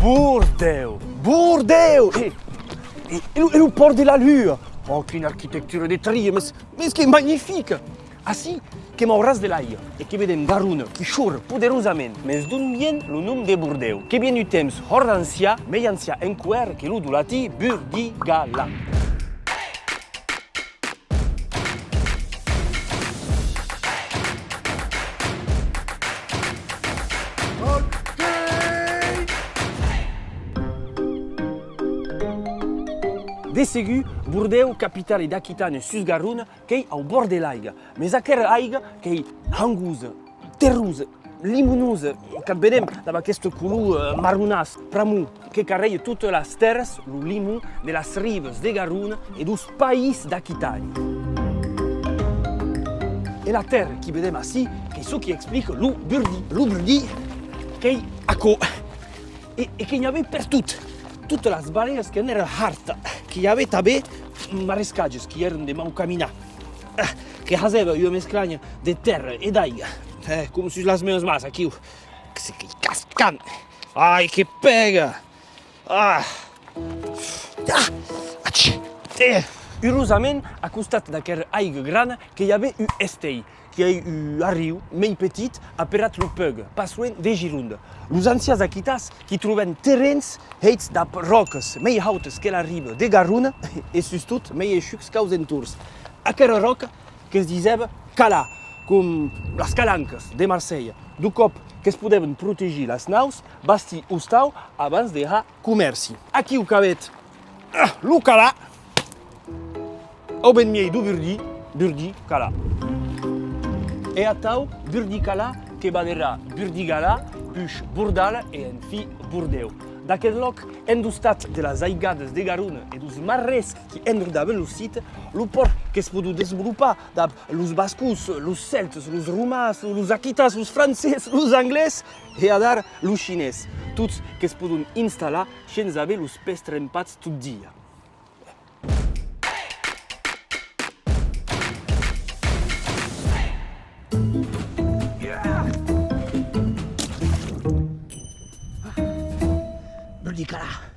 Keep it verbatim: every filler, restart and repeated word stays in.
Bordèu! Bordèu! E, e, e lo, e lo pòrt de la Lua! Oh, quina arquitectura de tria, mes, mes qu'es magnific! Ací, qu'èm au ras de l'aiga, e que vedèm Garona qui chorra poderosament. Mes d'ont vien lo nom de Bordèu? Que vien d'un temps hòrt ancian, mei ancian enqüèra que lo dolatí Burdigala. De segur, Bordèu, capitala d'Aquitània sus Garona, qu'ei au bòrd de l'aiga. Mes aquera aiga qu'ei hangosa, terrosa, limonosa, qu'ac vedèm dab aquesta color, eh, marronàs, pr'amor que carreja totas las tèrras, lo limon, de las ribas de Garona e deus país d'Aquitània. E la tèrra qui vedèm ací, qu'ei çò qui explica lo burdí. Lo burdí, qu'ei aquò. E, e que n'i avè pertot. Totas las valeas que n'èran hartas. Que i avè tanben marescatges qui èran de mau caminar. Ah, que hasèva ua mesclanha de tèrra e d'aiga. Eh, com sus las meuas mans, aquiu. Que se que cascan. Ai, que pèga! Ah! Ah! Ach! Eh! Urosament, a costat d'aquera aiga grana, que i avè un estei, qui ei un arriu mei petit, aperat lo Peuga, pas luenh de Gironda. Los ancians aquitans qui trobèn terrenhs hèits dab ròcas mei hautas que la riba de Garona e sustot mei eishucs qu'aus entorns. Aquera ròca que's disèva Cala, com las calancas de Marselha, deu còp que's podèvan protegir las naus, bastir ostau abans de har comèrci. Aquiu qu'avetz, ah, lo Cala, au bèth miei deu burdí, Burdí Cala. E atau, Burdí Cala que vaderà Burdigala, puish Bordala e, enfin, Bordèu. D'aqueth lòc, endostat de las aigadas de Garona e deus marrescs qui endrodavan lo site, lo pòrt que's podó desvolopar dab los bascons, los celtas, los romans, los aquitans, los francés, los anglés e adara los chinés. Tots que's podón installar shens aver los pès trempats tot dia. Burdigala.